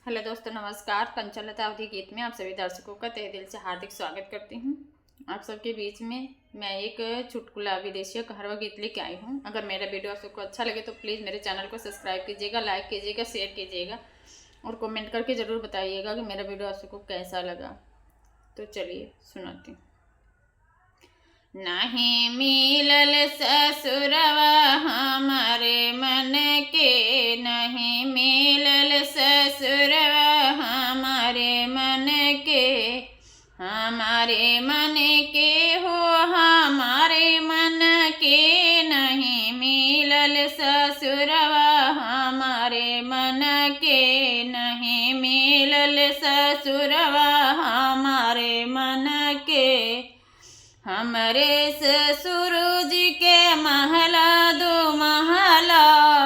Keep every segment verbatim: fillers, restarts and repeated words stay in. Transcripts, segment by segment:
हेलो दोस्तों, नमस्कार। कंचन लता अवधी गीत में आप सभी दर्शकों का तहे दिल से हार्दिक स्वागत करती हूँ। आप सबके बीच में मैं एक चुटकुला विदेशिया कहरवा गीत लेके आई हूँ। अगर मेरा वीडियो आप सबको अच्छा लगे तो प्लीज मेरे चैनल को सब्सक्राइब कीजिएगा, लाइक कीजिएगा, शेयर कीजिएगा और कमेंट करके ज़रूर बताइएगा कि मेरा वीडियो आप सबको कैसा लगा। तो चलिए सुनाती हूँ। नहीं मिलल ससुरवा हमारे मन के, नहीं मिलल ससुरवा हमारे मन के, हमारे मन के हो, हमारे मन के। नहीं मिलल ससुरवा हमारे मन के, नहीं मिलल ससुरवा हमारे मन के। हमरे ससुर जी के महला दो महला,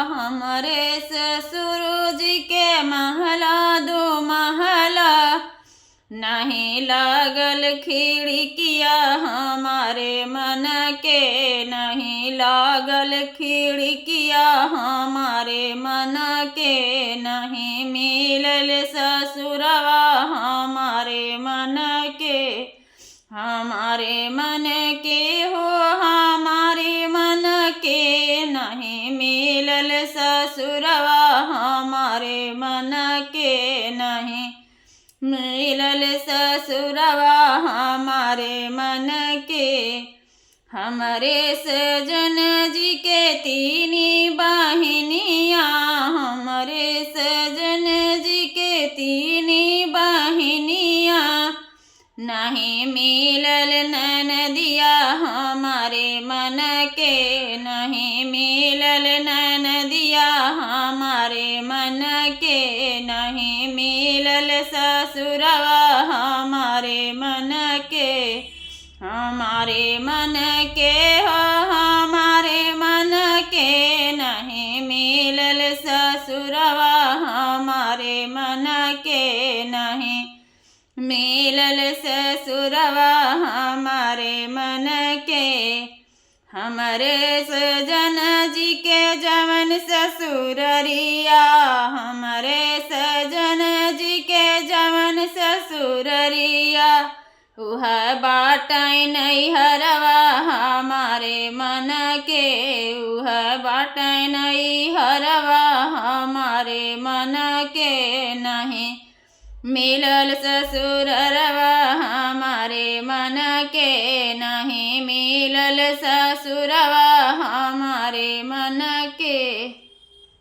हमरे ससुर जी के महला दो महला। नहीं लागल खिड़किया हमारे मन के, नहीं लागल खिड़किया हमारे मन के। नहीं मिलल ससुरवा हमारे मन के, हमारे मन के हो, हमारे मन के। नहीं मिलल ससुरवा हमारे मन के, नहीं मिलल ससुरवा हमारे मन के। हमरे सजन जी के तीनी बहिनिया, हमरे सजन जी के तीनी बहिनिया। नहीं मिलल ननदिया हमारे मन के, नहीं मिलल ननदिया हमारे मन के। नहीं मिलल ससुरवा हमारे मन के, हमारे मन के हो, हमारे मन के। नहीं मिलल ससुरवा हमारे मन के, नहीं मिलल ससुरवा हमारे मन के। हमरे सजन जी के जवन ससुररिया, हमरे सजन जी के जवन ससुररिया, उह बाटै नैहरवा हमारे मन के, उह बाटै नैहरवा हमारे मन के। नहीं मिलल ससुररवा हमारे मन के, नहीं मिलल ससुरवा हमारे मन के।